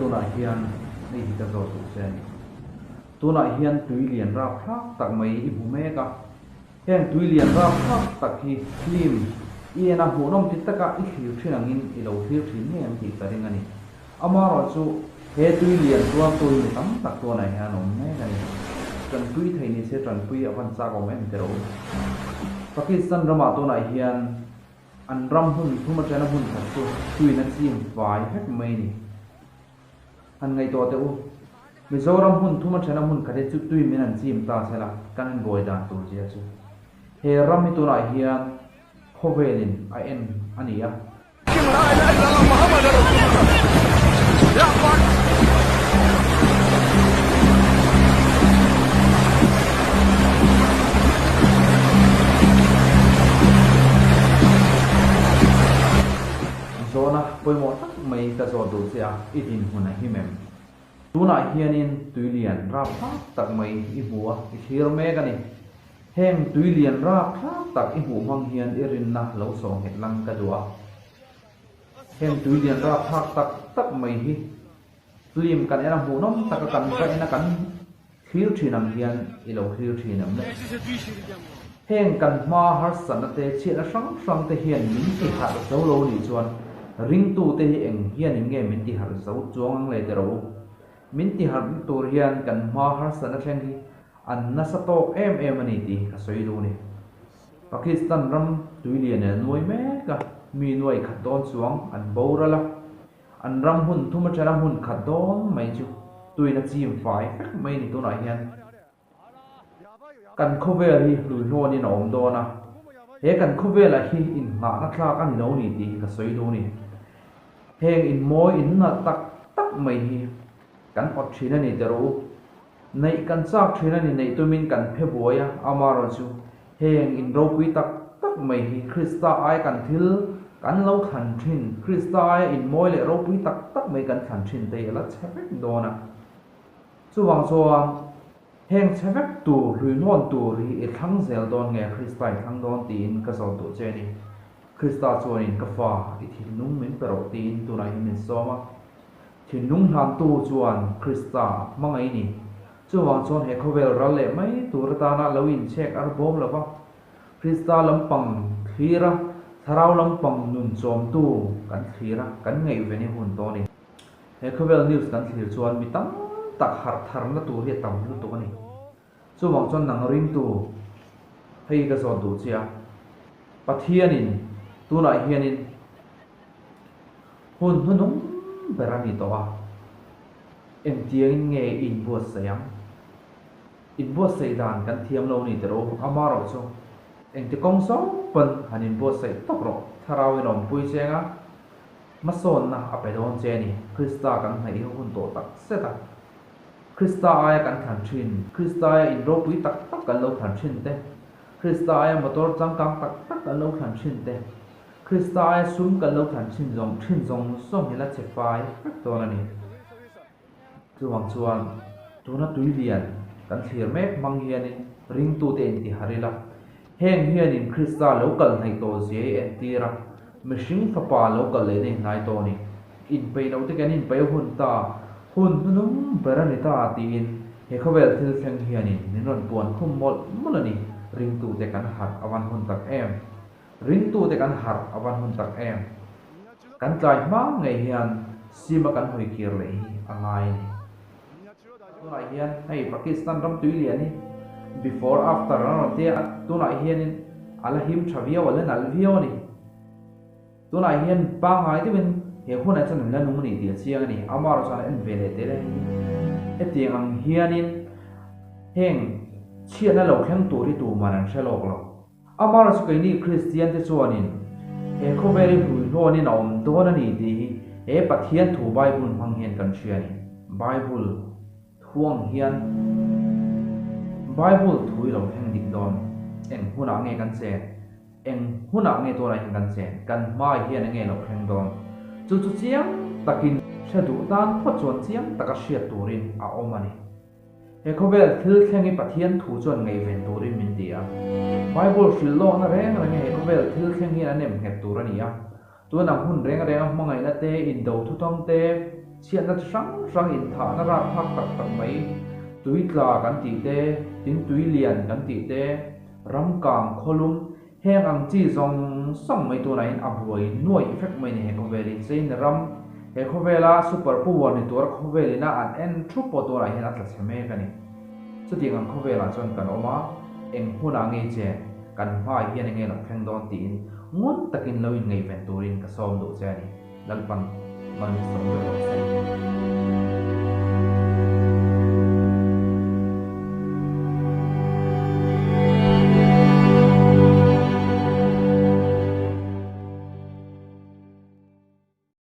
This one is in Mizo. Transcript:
tunah hian hei hi ka zawt duh che a ni. Tunah hian tui lian rapthlak tak mai i hmu mek a. Heng tui lian rapthlak tak hi film i en a hmuhnawm ti taka i thlir thin angin i lo thlir thin ngei ang tih ka ring a ni. Amaherawhchu chu he tui lian tuartu hi mi tam tak tunah hian an awm mek a ni. Tanpui thei ni se tanpui a van chak awm em ti rawh u. Pakistan ramah tunah hian An ram hmun thum atana hmun khat chu tuin a chim fai vek mai a ni. Han ngaihtuah teh u, Mizoram hmun thum atana hmun khat hi chu tui min han chim ta se la, kan han buai dan tur zia chu. He ram hi tunah hian khawvelin a en a ni a. Zawhna pawimawh tak mai ka zawt duh che a, i dinhmun a him em? Tunah hianin tuilian rapthlak tak mai i hmu a, i thlir mek a ni. Heng tuilian rapthlak tak i hmuh hmang hian i rinna lo sawh nghet lang ka duh a. Heng tuilian rapthlak tak tak mai hi Film kan en a hmuhnawm taka kan va en a kan thlir thin ang hian i lo thlir thin em le? Heng kan hma harsatna te chhiatna hrang hrang te hian min ti harh zo lo nih chuan ringtu te hi eng hianin nge min ti harh zo chuang ang le ti rawh u. Min ti harhna tur hian kan hma harsatna thleng hi an nasa tawk em em a ni tih hi ka sawi duh a ni. Pakistan ram tuilian a nuai mek a, mi nuai khat dawn chuang an boral a. An ram hun thum atana hmun khat dawn mai chu tuin a chim fai vek mai ni tunah hian kan khawvel hi hluihlawnin a awm dawn a, he kan khawvelah hi innghahna tlak a ni lo ni tih hi ka sawi duh a ni. Heng inmawi innalh tak tak mai hi kan awt thin a ni ti rawh u. Neih kan chak thin a ni neih tumin kan phe buai a, amaherawhchu chu heng in ropui tak tak mai hi Krista aia kan thil kan lo thlan thin, Krista aia in mawi leh ropui tak tak mai kan thlan thin te hi a la chhe vek dawn a. Chuvang chuan heng chhe vek tur, hluihlawn tur hi i thlang zel dawn nge Krista i thlang dawn tiin ka zawt duh che a ni. Krista chuanin ka fa i thinlung min pe rawh tiin tunah hian min sawm a. Thinlung hlantu chuan Krista hmangaih ni. Chuvang chuan he khawvel ral leh mai tur atana lo inchhek ar bawm lo va, Krista lampang thlir a, thlarau lampang nun chawmtu kan thlir a, kan ngaihven i hun tawh a ni. He khawvel news kan thlir chuan mi tam tak harh tharna tur hi a tam lutuk a ni. Chuvang chuan nang ringtu, hei ka zawt duh che a, Pathianin tunah hianin hun hnunung ber a ni tawh a, engtiangin nge i inbuatsaih ang? Inbuatsaih dan kan thiam lo ni teh u, amaherawhchu engti kawng zawng pawn han inbuatsaih tawp rawh, thlarau in awmpui cheng a, hmasawnna a pe dawn che a ni, Krista kan hnaih hi hun tawh tak zet a. Krista aia kan thlan thin, Krista aia in ropui tak tak kan lo thlan thin te, Krista aia motor changkang tak tak kan lo thlan thin te, Krista aia sum kan lo thlan thin zawng thin zawng zawng hi la che fai vek dawn a ni. Chuvang chuan tuna tui lian kan thlir mek hmang hianin ringtute intiharh ila, heng hianin Krista lo kal hnaih tawh zia i entir a, mihring fapa lo kal lehna i hnai tawh a ni. Inpeih loh te kan inpeih hun ta, hun hnunung ber a ni ta tiin he khawvel thil thleng hianin min rawn puan khum mawlh mawlh a ni. Ringtute kan harh a van hun tak em? Ringtute kan harh a van hun tak em? Kan tlai hma ngei hian sim a kan hawi kir leh hi a ngai a ni. Tunah hian hei Pakistan ram tui lian hi before after an rawn tia a, tunah hianin a la him tha viau, a la nalh viau a ni. Tunah hian pangngai deuhin he hunah chuan an la nung a ni tih a chiang a ni. Amaherawhchu chuan en ve leh teh le hei hi. Hetiang ang hianin heng chhiatna lo thleng tur hi tuman an hre lawk lo. Amaherawhchu chu keini Kristian te chuanin he khawvel hi hluihlawnin a awm dawn a ni tih hi he Pathian thu Bible hmang hian kan hria a ni. Bible thu ang hian Bible thu hi lo thleng dik dawn. Eng hunah nge kan chen? Eng hunah nge tunah hian kan chen? Kan hmai hian enge lo thleng dawn? Chu chu chiang takin hre duh tan phawt chuan chiang taka hriat turin a awm a ni. He khawvel thil thleng hi Pathian thu chuan ngaihven turin min ti a. Bible hrilh lawkna reng reng hi he khawvel thil thleng hian a nem nghet tur a ni a. Tun ang hun reng renga hmangaihna te, indo thutawng te, Chhiatna chi hrang hrang inthahna rapthlak tak tak mai, tui tla kan tih te, tin tui lian kan tih te, ram kang khawlum, heng ang chi zawng zawng mai tunah hian a buai nuaih vek mai a ni he khawvel hi. China ram he khawvela super power ni tura khawvel ina an en thup pawh tunah hian a tla chhe mek a ni. Chutiang ang khawvelah chuan kan awm a, eng hunah ngei che kan hmaah hian enge lo thleng dawn tiin ngun takin lo inngaihven turin ka sawm duh che a ni. Lalpan mal min sawm vek rawh se.